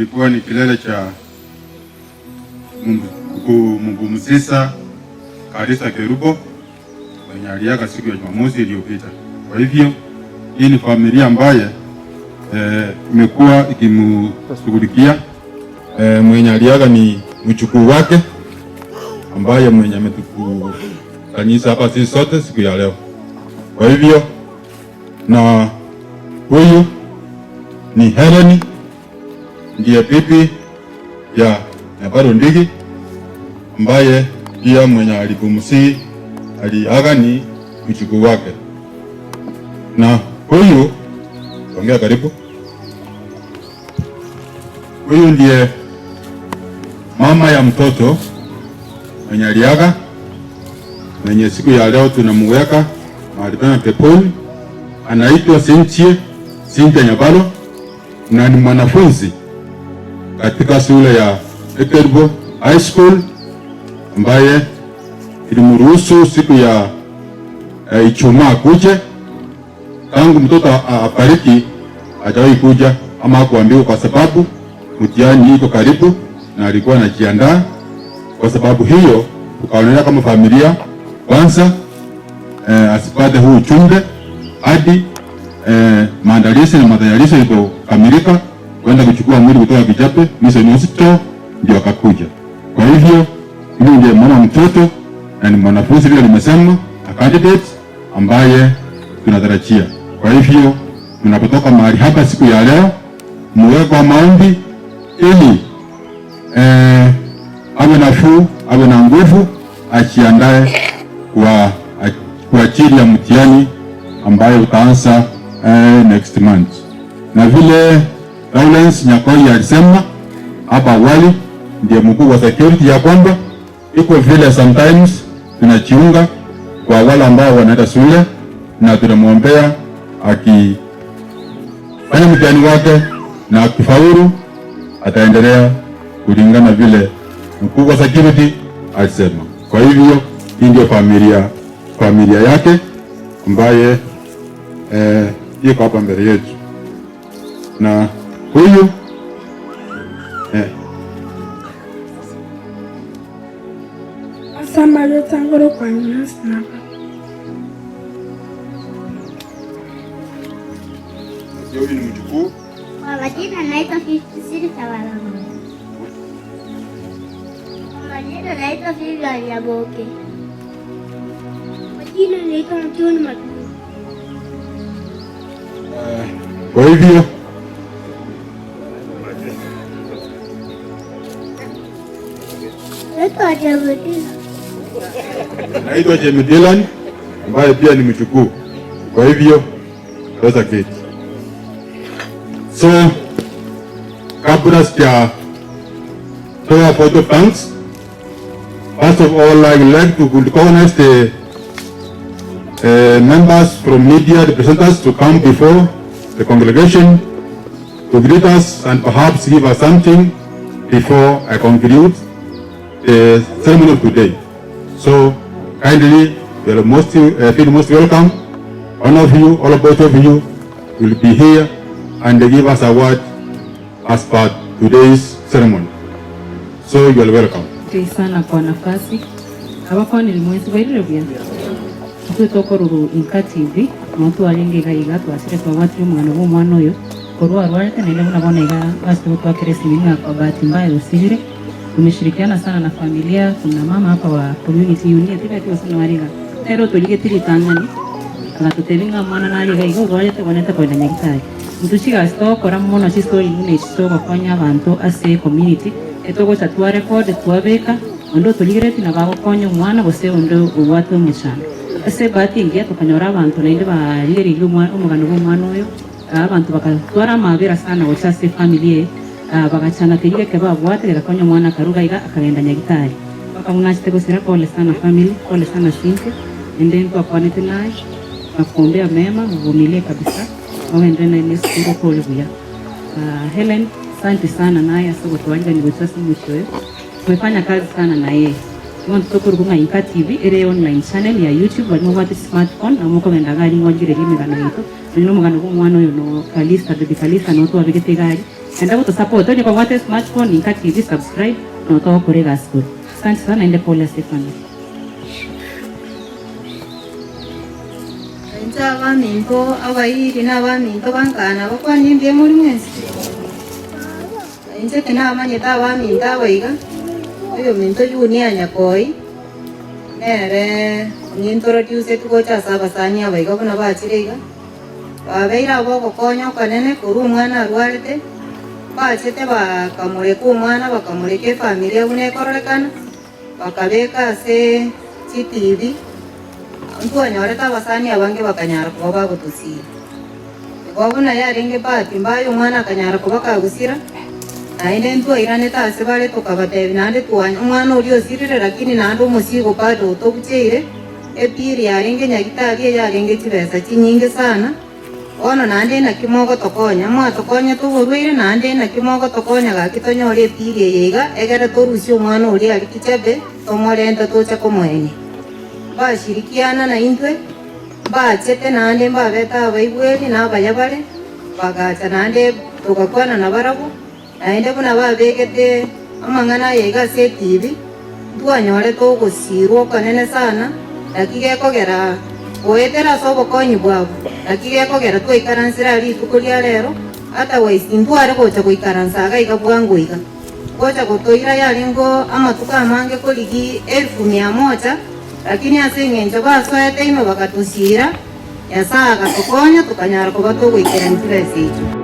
Ilikuwa ni kilele cha kumsisa Karisa Kerubo mwenye aliaga siku ya Jumamosi iliyopita. Kwa hivyo hii ni familia ambaye imekuwa eh, ikimshughulikia eh, mwenye aliaga ni mchukuu wake ambaye mwenye ametukusanyisha hapa sisi sote siku ya leo. Kwa hivyo na huyu ni Helen ndiye bibi ya Nyabaro Ndigi ambaye pia mwenye alipumsi aliaga ni mjukuu wake, na huyu ongea karibu, huyu ndiye mama ya mtoto mwenye aliaga, mwenye siku ya leo tunamuweka mahali pema peponi. Anaitwa Cynthia Cynthia Nyabalo na ni mwanafunzi katika shule ya Ekerbo High School ambaye ilimruhusu siku ya eh, Ijumaa kuje. Tangu mtoto afariki hajawahi kuja ama hakuambiwa, kwa sababu mtihani iko karibu na alikuwa anajiandaa. Kwa sababu hiyo tukaonelea kama familia kwanza, eh, asipate huu uchumbe hadi eh, maandalizi na matayarisho ilipokamilika kwenda kuchukua mwili kutoka Kijape Mission Hospital ndio akakuja. Kwa hivyo huyu ndiye mama mtoto na ni mwanafunzi vile nimesema, a candidate ambaye tunatarajia. Kwa hivyo mnapotoka mahali hapa siku ya leo, muwe kwa maombi ili eh, awe nafuu, awe na nguvu, ajiandae kwa kwa ajili ya mtihani ambayo utaanza eh, next month. Na vile Lawrence Nyakoi alisema hapa awali, ndiye mkuu wa security, ya kwamba iko vile sometimes tunajiunga kwa wale ambao wanaenda shule na tunamwombea akifanya mtihani wake na akifaulu ataendelea kulingana vile mkuu wa security alisema. Kwa hivyo hii ndio familia familia yake ambaye eh, iko hapa mbele yetu na huyu eh, Ase amarieta ngorokwa ng'ina ase na baba. na huyu ni mjukuu Kwa majina naitwa Silka Walama. Kwa majina naitwa Vivian Nyaboke. Majina naitwa John Matu. Kwa hivyo Naitwa Jabedina. naitwa Jamie Dylan ambaye pia ni mjukuu. Kwa hivyo weza keti. So kabla sijatoa vote of thanks, first of all I would like to recognize the uh, members from media representatives to come before the congregation to greet us and perhaps give us something before I conclude the ceremony of today. So kindly, you are most, feel most welcome. One of you, all of both of you will be here and give us a word as per today's ceremony. So you are welcome. Asante sana kwa nafasi abakwanire mwensi bairire buya intwe tokororwa Inka TV noo twarenge iga iga twachire twabwatire omogano bwa omwana oyo korwa arwarete naende buna bono iga ase gotwakera esimi ng'a kwa bahati mbaya osirire tumeshirikiana sana na familia kuna mama hapa wa community union tibeti gose noare iga nere otorigetie ritang'ani agatotebia ng'a omwana nare iga iga orwarete obwenerete kogenda nyagitari intwe chigasi togokora mono chistori buna echi togokonya abanto ase ecommunity Etogocha twarecord twabeka, onde otorigeretie nabo agokonya omwana gose onde obwate omochando. Ase ebahati engiya tokanyora abanto naende barigereirie omogano bw'omwana oyo, abanto bagatwara amabera sana gocha ase efamiri eye, bagachanda keria geke babwate gegakonya omwana akaruga iga akagenda nyagitari. Mpaka buna achete gosira pole sana family, pole sana Cynthia, naende ntwakwanete naye, nakuombea mema, uvumilie kabisa, ogenderere naende esukuru okore buya. Hellen, Asante sana naye ase ogotoanchani gocha ase omochie oyo. Tumefanya kazi sana na yeye. Bono tokorokwa ng'a Inka TV ere online channel ya YouTube baria mobwate smartphone nabo mokogenda iga aria mwarigereria emegano yaito. Nonya na omogano bwa omwana oyo no Kalista, baby Kalista noo twabegete iga aria. Enda gotosupport onye kobwate esmartphone inka TV subscribe na otogokora egasi korwa. Asante sana naende pole ase efamily. Inche abaminto abairi na abaminto bankana bakwanie mbuya more mwensi. Inche tinamanyete abaminto aba iga, oyominto Yunia Nyakoi nere ong'introduceti gocha ase abasani aba iga buna bachire iga. Babeire ab'ogokonya okonene korwa omwana arwarete, bachete bakamoreka omwana, bakamoreka efamilia buna ekororekana, bakabeka ase chitibi, ntwanyorete abasani abange bakanyara koba bagotosira. Igo buna yarenge bahati mbaya omwana akanyara koba kagosira, naende ntwairanete ase bare tokabatebia naende twanya omwana oria osirire lakini naende omosigo bado otobucheire, Ebiiri yarenge nyagitari eyarenge chibesa chinyinge sana, bono naende inaki mogotokonya? Mwatokonyete oborwaire, naende inaki mogotokonya gaki tonyore ebiiri eye iga, egere torusie omwana oria aria Kichabe, tomorente toche komoenia? Mbashirikiana naintwe, mbachete naende mbabete abaigweri na abaya bare, bagacha naende togakwana nabarabwo. Naende buna babegete amang'ana aya iga ase etibi, ntwanyorete ogosiirwa okonene sana, naki gekogera goetera ase obokonyi bwabo, naki gekogera twaikaransire aa rituko ria rero, otherwise intware gocha goikaransa iga iga bwango iga. Gocha gotoira yarenge amatuko amange korigia elfu mia moja, lakini ase eng'encho basoete ime bagatosiira, Nyasae agatokonya tokanyara koba togoikerania chibesa echio.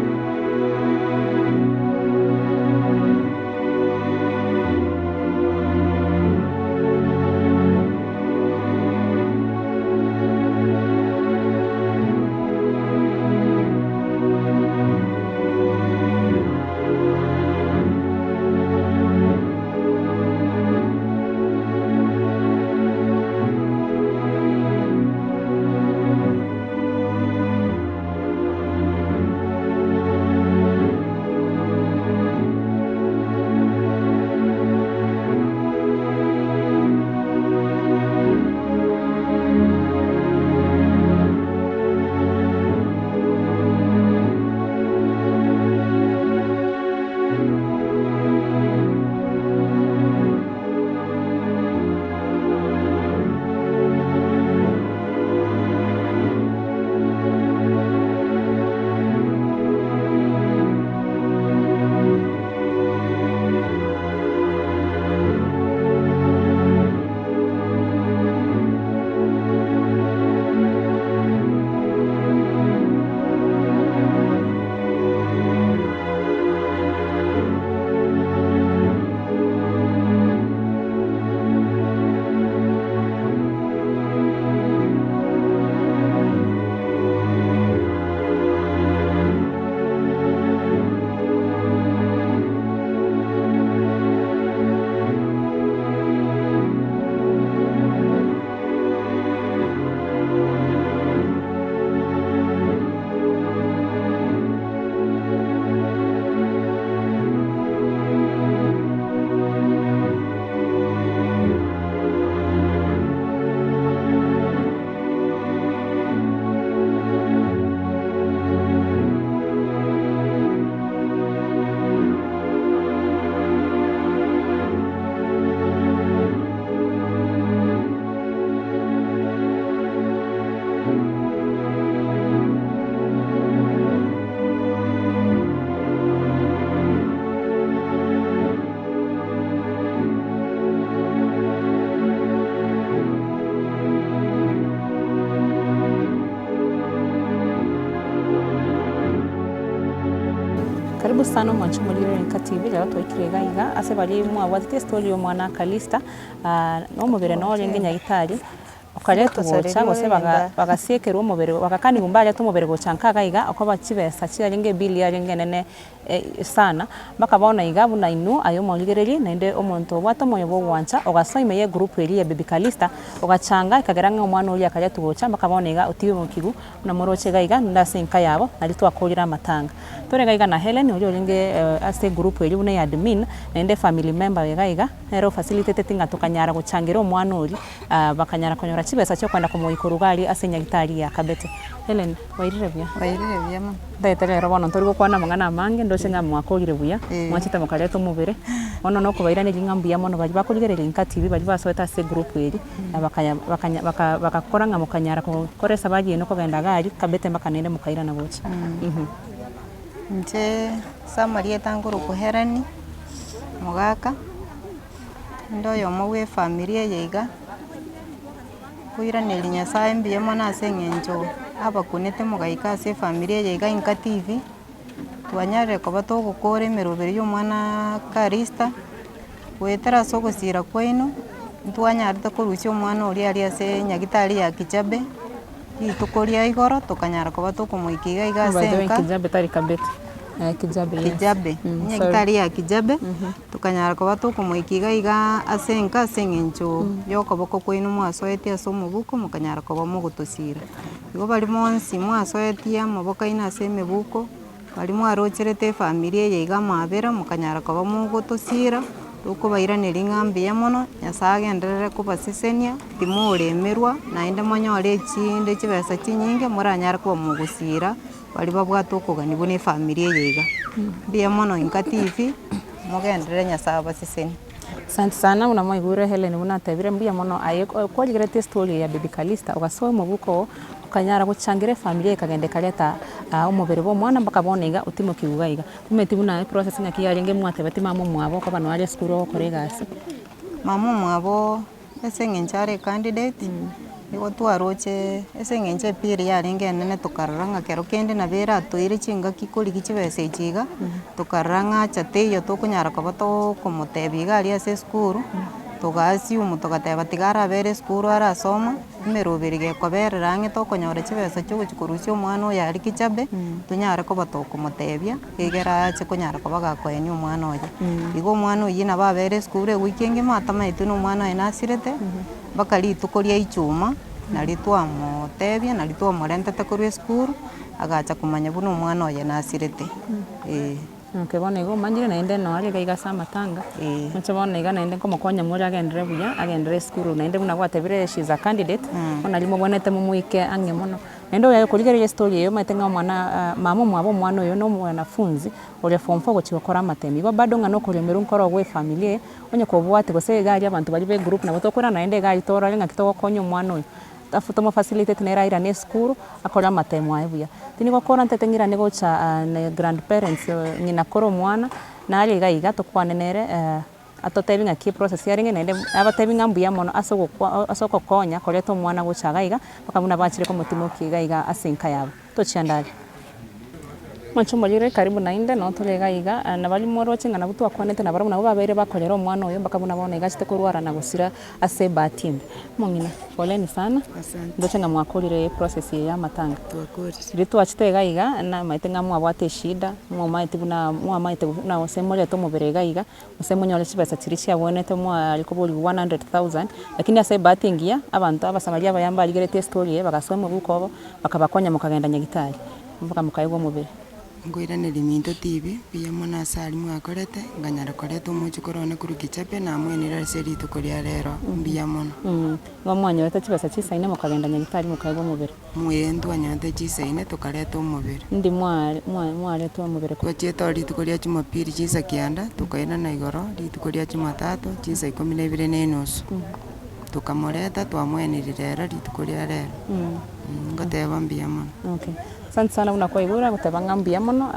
Karibu sana omwanche omoriri ore Nka TV, rero twaikire iga iga ase baria mwabwatete estory ya omwana Calista, na omobere noro orenge nyagetari. Okaretwa gocha, gose bagasiekerwa omobere, bagakanigwa mbarete omobere gocha nka iga iga, okoba chibesa chiarenge ebill yarenge enene sana, mpaka bono iga buna inwe aye omorigereria naende omonto obwate omoyo bwa ogwancha, ogasoa ime ye group eria ya Baby Calista, ogachanga ekagera ng'a omwana oria akaretwa gocha mpaka bono iga otigwe mokigu, buna moroche iga iga naende ase enka yabo, nario twakorire amatanga. Tore iga iga na Hellen oria orenge ase egroup eria buna eadmin, naende efamily member iga iga, nere ofacilitateti ng'a tokanyara gochangera omwana oria. Bakanyara konyora chibesa chi'okwenda komoika koruga aria ase enyagitari ya Kabete. Hellen, bwairire buya? Bwairire buya mono. Ntagete rero bono ntori gokwana amang'ana amange, ndoche. Ndoche ng'a mwakorire buya, Eh. mwachete mokareta omobere, bono nokobairaneria ng'a mbuya mono baria bakorigereria Inka TV baria basoete ase egroup eria, na bakaya bakanya baka bagakora ng'a mokanyara gokora esabari eye nokogenda iga aria kabete mpaka naende mokairana gocha. Inche ase amarieta nkorokwa Hellen Mogaka, ninde oyomo bwa efamiri eye iga, nkoiraneria Nyasaye mbuya mono ase eng'encho abakunete mogaika ase efamiri eye iga Inka TV, twanyarire koba togokora emeroberi ya omwana Calista, goetera ase ogosira kwaino, ntwanyarete korusia omwana oria aria ase nyagetari ya Kijabe, rituko ria igoro tokanyara koba tokomoika iga iga By ase the way enka. Kijabe tari Kabete. Eh, Kijabe yes. Kijabe, Mm, sorry. nyagetari ya Kijabe, tokanyara koba tokomoika iga iga ase enka ase eng'encho ya okoboko kwaino mwasoetie ase omobuko mokanyara koba mogotosira. Igo baria bonsi mwasoetie amaboko aino ase emebuko, baria mwarocherete efamiri eye iga amabera mokanyara koba mogotosira, tokobairaneria ng'a mbuya mono, Nyasaye agenderere kobasesenia, timoremerwa, naende monyore echinde chibesa chinyinge moranyare koba mogosira baria babwate okogania buna efamiri eye iga. Mbuya mono Inka TV, mogenderere Nyasaye abasesenie. Asante sana buna mwaigure Hellen buna atebire mbuya mono aye kwarigeretie estory eye ya baby Calista ogasoa omobuko oo okanyara gochangira efamiri eye ekagenda ekareta omobere bwa omwana mpaka bono iga otimokiwu iga iga. Omanyete buna eprocess ng'aki yarenge mwatebeti mama omwabo okoba noare esukuru ogokora egasi. Mama omwabo ase eng'encho are ecandidate, nigo twaroche ase eng'encho ebill yarenge enene tokarora ng'a kero kende nabo eratoire chingaki korigia chibesa echi iga, tokarora ng'a acha teiyo tokonyara koba tokomotebia iga aria ase esukuru, toga assume togateba tiga arabere esukuru arasoma, emeroberi gekoberera ang'e tokonyora chibesa chia ogochia korusia omwana oyo aria kichabe, tonyare koba tokomotebia. Egere aache konyara koba gakoenia omwana oye. Igo omwana oyio nabo abere esukuru ewiki engima atamaetwe na omwana oye nasirete, mpaka rituko ria ichuma, nario twamotebia nario twamorentete korwa esukuru, agacha komanya buna omwana oye nasirete, eh. Okay, bono igo omanyire naende nore iga iga ase amatanga, Eh. inche bono iga naende nkomokonya more agenderere buya, agenderere esukuru naende buna gwatebire she is a candidate, bono nario mobwenerete momoike ang'e mono. Naende oyo korigereria estory eye omanyete ng'a omwana mama omwabo omwana oyo na omwanafunzi oria form four ogochia gokora amatemi. Igo bado ng'a nokoremerwa nkoro gwa efamiri eye, onye kobwate gose iga aria abanto baria ba egroup nabo tokoirana naende iga aria torore ng'aki togokonya omwana oyo. Alafu tomo facilitate nere airane esukuru, akore amatemo aye buya. Tindi gokora ntete ng'irane gocha na grandparents ng'ina kore omwana, naria iga iga tokwane nere. Atotebi ng'aki eprocess yarenge naende abatebi ng'a mbuya mono ase ogokwa ase ogokonya koreta omwana gocha iga iga, mpaka buna bachire komotimokia iga iga ase enka yabo. Tochia ndare. Mwanche omorire karibu naende noo tore iga iga, na baria moroche ng'a nabwo twakwanete nabarabwo nabwo babeire bakorera omwana oyo mpaka buna bono iga achete korwara na gosira ase ebahati embe. Omong'ina, poleni sana, ndoche ng'a mwakorire eprocess eye ya amatanga. Riria twachete iga iga, namaete ng'a mwabwate eshida, mwamaete buna mwamaete buna gose morete omobere iga iga, Gose monyore chibesa chiria chiagwenerete mware koborigwa 100,000, lakini ase ebahati engiya, abanto abasamaria abaya mbarigeretie estory eye bagasoa omobuko obo, bakabakonya mokagenda nyagitari, mpaka mokaegwa omobere. Nkoiraneria minto tibi, mbuya mono ase aria mwakorete, nkanyara koreta omochokoro one korwa Kichape, namwenire ase rituko ria rero, mbuya mono. Igo mwanyorete chibesa chisaine mokagenda nyagitari mokaegwa omobere. Ee, ntwanyorete chisaine tokareta omobere. Indi mwaretwa omobere korwa? Twachiete oo rituko ria Jumapili chinsa kianda, tokairana igoro rituko ria Jumatatu chinsa ikomi na ibere na enusu. Tokamoreta twamweneria rero rituko ria rero. Ngoteba mbuya mono. Okay. Asante sana buna kwaigure goteba ng'a mbuya mono,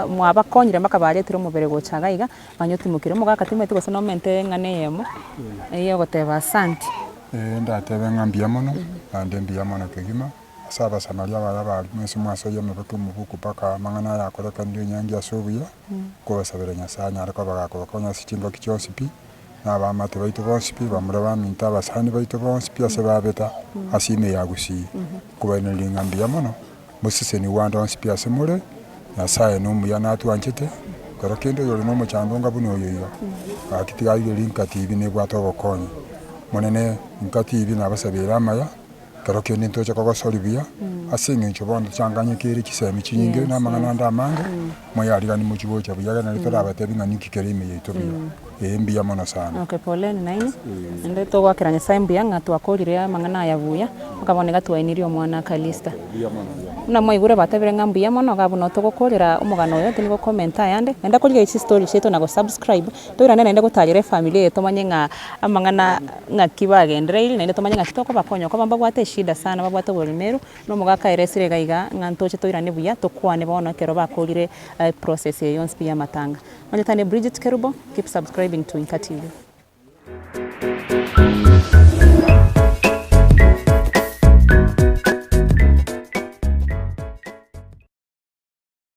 mwabakonyire mpaka baretire omobere gocha iga iga, banyotimokire. Omogaka timanyeti gose nomente eng'ana eyemo, eyio ogoteba asanti. Ee, ndatebe ng'a mbuya mono, naende mbuya mono kegima, ase Abasamaria abaya baria mwensi mwasoyia amaboko omobuku mpaka amang'ana aya akorekanire enyangi ase obuya, nkobasabera Nyasae anyare koba gakobakonya ase chingaki chionsi pi, na abaamate baito bonsi pi, bamura baminto abasani baito bonsi pi ase babeta ase ime ya Gusii. Nkobairaneria ng'a mbuya mono, mosesenigwe ande onsi pi ase more, Nyasae nomuya natwanchete, ekero kende oyore nomochando onga buna oyo iga, gaki tiga aire rinka tibi nebwate obokonyi. Monene inka tibi nabasabeire amaya, ekero kende ntoche kogosoria buya, ase eng'encho bono tochanganyeke ere chisemi chinyinge na amang'ana ande amange, moyarigani mochie gocha buya ekero nario torabatebi ng'a ninki kere ime yaito buya. Ee mbuya mono sana. Okay, poleni nainwe, naende togoakera Nyasae mbuya ng'a twakorire amang'ana aya buya, mpaka bono iga twainirie omwana Calista. Buna mwaigure batebire ng'a mbuya mono iga buna togokorera omogano oyo tindi gokomenta ayande, naende korigereria chistory chiaito na gosubscribe, toirane naende gotarera efamiri eye tomanye ng'a amang'ana ng'aki bagendereire naende tomanye ng'aki tokobakonya okoba mbabwate eshida sana babwate oboremeru, na omogaka aeresire iga iga ng'a ntoche toirane buya tokwane bono ekero bakorire eprocess eye yonsi pi ya amatanga. Onye tari Bridget Kerubo, keep subscribing to Inka TV.